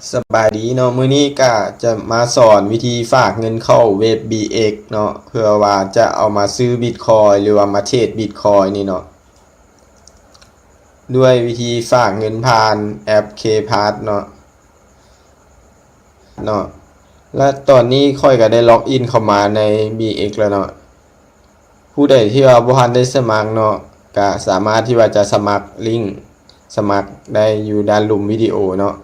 ສະບາຍດີເນາະ, ມື້ນີ້ກະຈະມາສອນວິທີຝາກເງິນເຂົ້າເວັບ ບີເອັກ ເນາະ ເພື່ອວ່າຈະເອົາມາຊື້ບິດຄອຍ ຫຼືວ່າມາເທຣດບິດຄອຍນີ້ເນາະ ດ້ວຍວິທີຝາກເງິນຜ່ານແອັບ K-Pass ເນາະ ເນາະ ແລະຕອນນີ້ຂ້ອຍກະໄດ້ລັອກອິນເຂົ້າມາໃນ ບີເອັກ ແລ້ວເນາະ. ຜູ້ໃດທີ່ວ່າບໍ່ທັນໄດ້ສະໝັກເນາະ ກະສາມາດທີ່ວ່າຈະສະໝັກ ລິ້ງສະໝັກໄດ້ຢູ່ດ້ານລຸ່ມວິດີໂອເນາະ.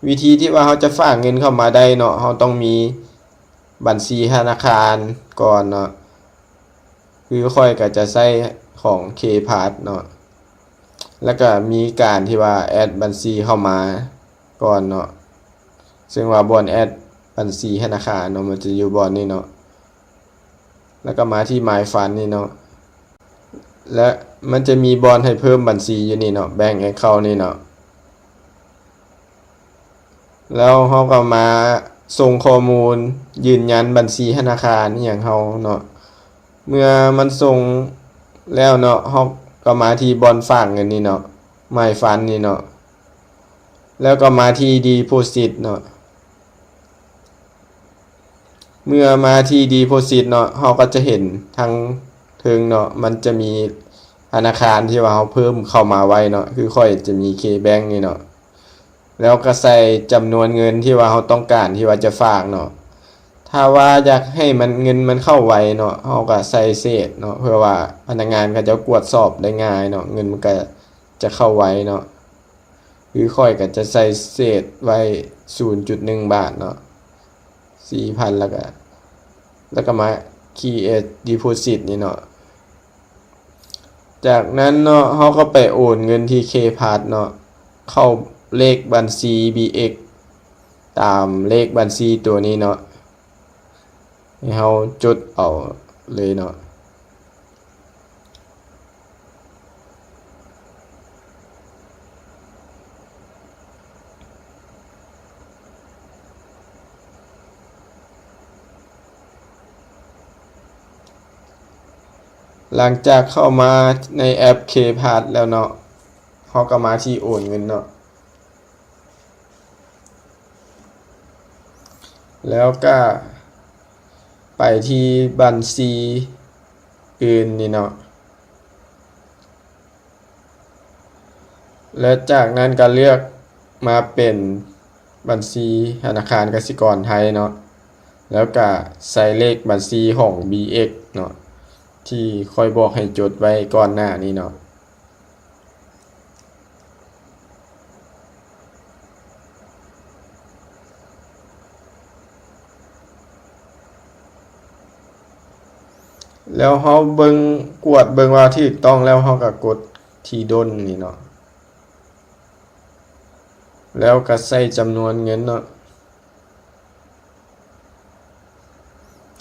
ວິທີທີ່ວ່າເຮົາຈະຝາກເງິນເຂົ້າມາໄດ້ເນາະ ເຮົາຕ້ອງມີບັນຊີທະນາຄານກ່ອນເນາະ ຄືຂ້ອຍກະຈະໃຊ້ຂອງ K-Pass ເນາະ ແລ້ວກະມີການທີ່ວ່າແອັດບັນຊີເຂົ້າມາກ່ອນເນາະ ເຊິ່ງວ່າບ່ອນແອັດບັນຊີທະນາຄານເນາະ ມັນຈະຢູ່ບ່ອນນີ້ເນາະ ແລ້ວກະມາທີ່ My Fund ນີ້ເນາະ ແລະມັນຈະມີບ່ອນໃຫ້ເພີ່ມບັນຊີຢູ່ນີ້ເນາະ Bank Account ນີ້ເນາະ ແລ້ວເຮົາກະມາສົ່ງຂໍ້ມູນຢືນຢັນບັນຊີທະນາຄານອີ່ຫຍັງເຮົາເນາະ. ເມື່ອມັນສົ່ງແລ້ວເນາະ ເຮົາກະມາທີ່ບ່ອນຝາກເງິນນີ້ເນາະ My Fund ນີ້ເນາະ ແລ້ວກະມາທີ່ Deposit ເນາະ. ເມື່ອມາທີ່ Deposit ເນາະ ເຮົາກະຈະເຫັນທາງເທິງເນາະ ມັນຈະມີທະນາຄານທີ່ວ່າເຮົາເພີ່ມເຂົ້າມາໄວ້ເນາະ ຄືຂ້ອຍຈະມີ K-Bank ນີ້ເນາະ ແລ້ວກະໃສ່ຈຳນວນເງິນທີ່ວ່າເຮົາຕ້ອງການທີ່ວ່າຈະຝາກເນາະ. ຖ້າວ່າຢາກໃຫ້ມັນ ເງິນມັນເຂົ້າໄວເນາະ ເຮົາກະໃສ່ເສດເນາະ ເພື່ອວ່າພະນັກງານເຂົາເຈົ້າກວດສອບໄດ້ງ່າຍເນາະ ເງິນມັນກະຈະເຂົ້າໄວເນາະ. ຄືຂ້ອຍກະຈະໃສ່ເສດໄວ້ສູນຈຸດໜຶ່ງບາດເນາະ ສີ່ພັນ ແລ້ວກະ ແລ້ວກະມາ Create Deposit ນີ້ເນາະ. ຈາກນັ້ນເນາະ ເຮົາກະໄປໂອນເງິນທີ່ K-Pass ເນາະ ເຂົ້າເລກບັນຊີ ບີເອັກ ຕາມເລກບັນຊີໂຕນີ້ເນາະ ໃຫ້ເຮົາຈົດເອົາເລີຍເນາະ. ຫຼັງຈາກເຂົ້າມາໃນແອັບ K-Pass ແລ້ວເນາະ ເຮົາກະມາທີ່ໂອນເງິນເນາະ ແລ້ວກະໄປທີ່ບັນຊີອື່ນນີ້ເນາະ ແລະຈາກນັ້ນກະເລືອກມາເປັນບັນຊີທະນາຄານກະສິກອນໄທເນາະ ແລ້ວກະໃສ່ເລກບັນຊີຂອງ ບີເອັກ ເນາະ ທີ່ຂ້ອຍບອກໃຫ້ຈົດໄວ້ກ່ອນໜ້ານີ້ເນາະ. ແລ້ວເຮົາເບິ່ງ ກວດເບິ່ງວ່າຖືກຕ້ອງແລ້ວ ເຮົາກະກົດທີ່ Done ນີ້ເນາະ ແລ້ວກະໃສ່ຈຳນວນເງິນເນາະ.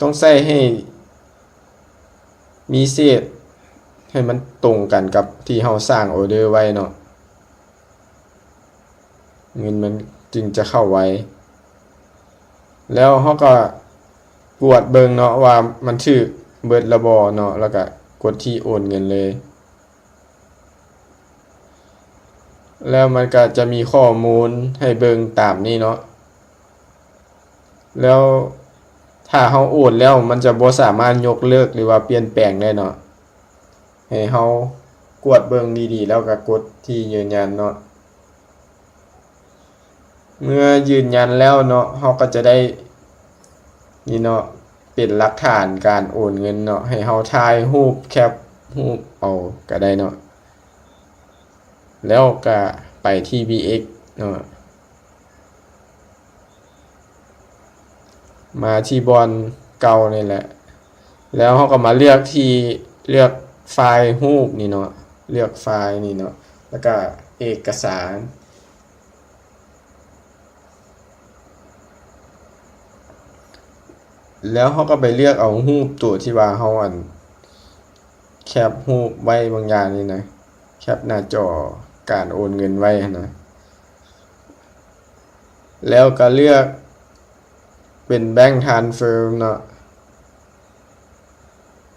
ຕ້ອງໃສ່ໃຫ້ມີເສດ ໃຫ້ມັນຕົງກັນກັບທີ່ເຮົາສ້າງອໍເດີໄວ້ເນາະ ເງິນມັນຈຶ່ງຈະເຂົ້າໄວ. ແລ້ວເຮົາກະກວດເບິ່ງເນາະວ່າມັນຖືກເບິດລະບໍ່ເນາະ ແລ້ວກະກົດທີ່ໂອນເງິນເລີຍ. ແລ້ວມັນກະຈະມີຂໍ້ມູນໃຫ້ເບິ່ງຕາມນີ້ເນາະ ແລ້ວຖ້າເຮົາໂອນແລ້ວ ມັນຈະບໍ່ສາມາດຍົກເລີກ ຫຼືວ່າປ່ຽນແປງໄດ້ເນາະ ໃຫ້ເຮົາກວດເບິ່ງດີໆ ແລ້ວກະກົດທີ່ຢືນຢັນເນາະ. ເມື່ອຢືນຢັນແລ້ວເນາະ ເຮົາກະຈະໄດ້ນີ້ເນາະ ເປັນຫຼັກຖານການໂອນເງິນເນາະ ໃຫ້ເຮົາຖ່າຍຮູບ ແຄັບຮູບເອົາກະໄດ້ເນາະ ແລ້ວກະໄປທີ່ ບີເອັກ ເນາະ ມາທີ່ບ່ອນເກົ່ານີ້ແຫຼະ ແລ້ວເຮົາກະມາເລືອກທີ່ ເລືອກໄຟລ໌ຮູບນີ້ເນາະ ເລືອກໄຟລ໌ນີ້ເນາະ ແລ້ວກະເອກະສານ ແລ້ວເຮົາກະໄປເລືອກເອົາຮູບໂຕທີ່ວ່າເຮົາ ອັນ ແຄັບຮູບໄວ້ບາງຢ່າງນີ້ນະ ແຄັບໜ້າຈໍການໂອນເງິນໄວ້ຫັ້ນນະ ແລ້ວກະເລືອກເປັນ Bank Transfer ເນາະ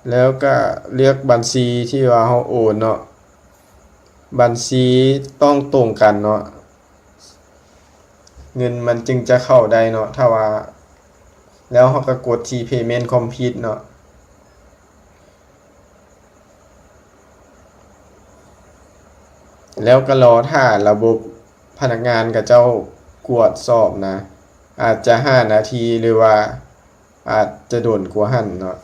ແລ້ວກະເລືອກບັນຊີທີ່ວ່າເຮົາໂອນເນາະ ບັນຊີຕ້ອງຕົງກັນເນາະ. ເງິນມັນຈຶ່ງຈະເຂົ້າໄດ້ເນາະ. ຖ້າວ່າ ແລ້ວເຮົາກໍກົດທີ່ Payment Complete ເນາະ ແລ້ວກໍລໍຖ້າລະບົບພະນັກງານເຂົາເຈົ້າກວດສອບນະ ອາດຈະຫ້ານາທີ ຫຼືວ່າອາດຈະດົນກວ່າຫັ້ນເນາະ.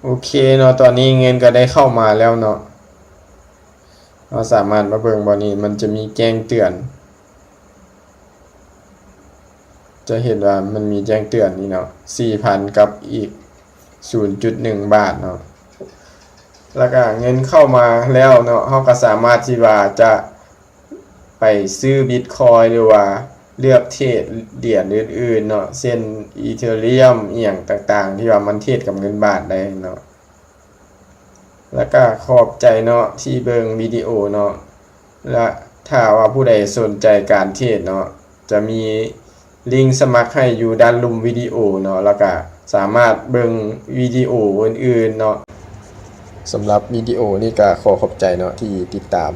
ໂອເຄເນາະ ຕອນນີ້ເງິນກໍໄດ້ເຂົ້າມາແລ້ວເນາະ. ເຮົາສາມາດມາເບິ່ງບ່ອນນີ້ ມັນຈະມີແຈ້ງເຕືອນ ຈະເຫັນວ່າມັນມີແຈ້ງເຕືອນນີ້ເນາະ ສີ່ພັນກັບອີກສູນຈຸດໜຶ່ງບາດເນາະ. ແລ້ວກໍເງິນເຂົ້າມາແລ້ວເນາະ ເຮົາກໍສາມາດທີ່ວ່າຈະ ໄປຊື້ບິດຄອຍ ຫຼືວ່າເລືອກເທຣດຫຼຽນອື່ນໆເນາະ ເຊັ່ນ ອີເທີຣຽມ ອີ່ຫຍັງຕ່າງໆ ທີ່ວ່າມັນເທຣດກັບເງິນບາດໄດ້ເນາະ. ແລ້ວກະຂອບໃຈເນາະທີ່ເບິ່ງວິດີໂອເນາະ ແລະ ຖ້າວ່າຜູ້ໃດສົນໃຈການເທຣດເນາະ ຈະມີລິງສະໝັກໃຫ້ຢູ່ດ້ານລຸ່ມວິດີໂອເນາະ ແລ້ວກະສາມາດເບິ່ງວິດີໂອອື່ນໆເນາະ. ສຳລັບວິດີໂອນີ້ກະຂໍຂອບໃຈເນາະທີ່ຕິດຕາມ.